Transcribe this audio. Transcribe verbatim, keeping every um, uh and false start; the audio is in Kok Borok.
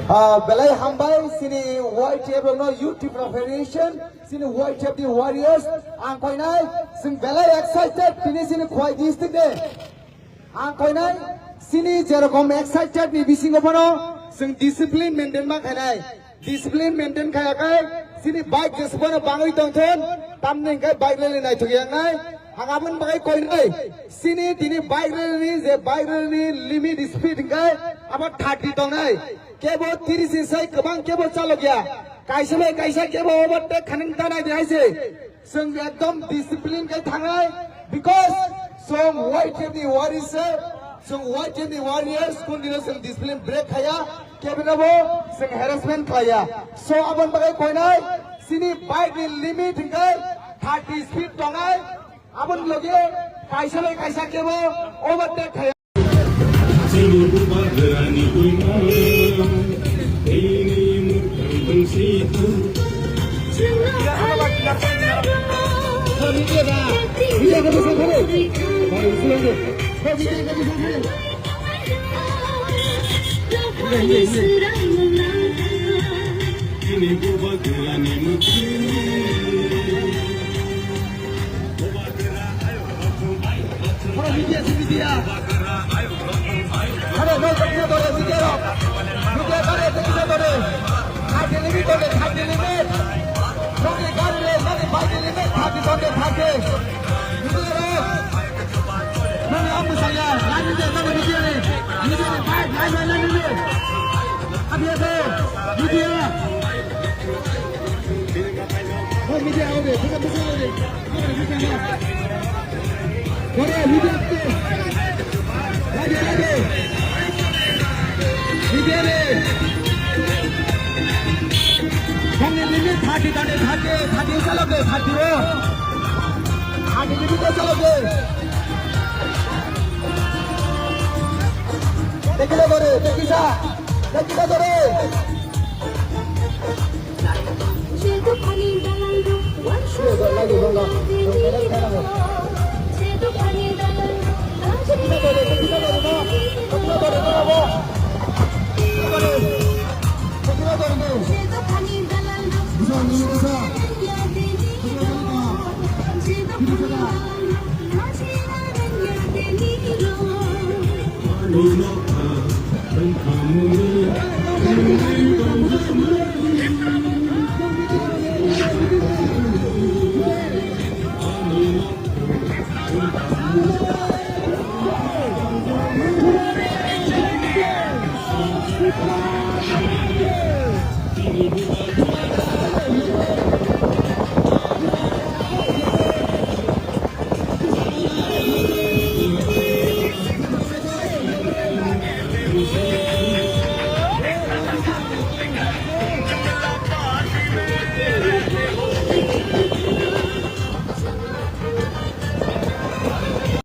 Ah, belai hambai chini Y T F rokno, Youth Tripura Federation, chini Y T F ni warriors, ang koinai, chwng belai excited tini chini Khowai district de. Ang koinai, chini jerokom excited ni bisingo bono chwng discipline maintain ma khainai. Discipline maintain khaya khai chini bike jeswkano bangwi tongthon, tamni hwnkhe bike rally naithok yangnai. Ang aboni bagwi koinai, chini tini bike rally ni je bike rally ni limit speed hwnkhe abo thirty tongnai. Kebo tiris ni sai kwbang kebo chalokya. Kaisa bai kaisa kebo overtake khanang tanai de hai se. Chwng ekdom discipline khe thangnai, because chwng Y T F ni warriors se, chwng Y T F ni warriors, kun dino chwng discipline break khaya, kebinabo chwng harassment khlaiya. So, aboni bagwi koinai, chini bike ni limit hwnkhe thirty speed tongnai, aboni loge kaisa bai kaisa kebo overtake khaya. Chini bubagrani buima, teini mukhang tongsi tong. Chini bubagrani mukhang. Haro media si media. Haro no media dole media rok. Media dole media dole. Thirty limit dole thirty limit. Noni gari le noni bike limit thirty dole thirty. Media rok. Noni amu saya. Nani de noni media ni. Media ni bike nani nani ni. Abi ate. Media. Oh, media, audio, bukan, bukan, audio. Audio, bukan, audio. Audio, audio. Audio, audio. Media ni. Kami limit thirty, thirty, thirty, thirty, thirty, thirty, oh. Thirty limit, thirty. Tekila dore, tekisa, tekisa dore.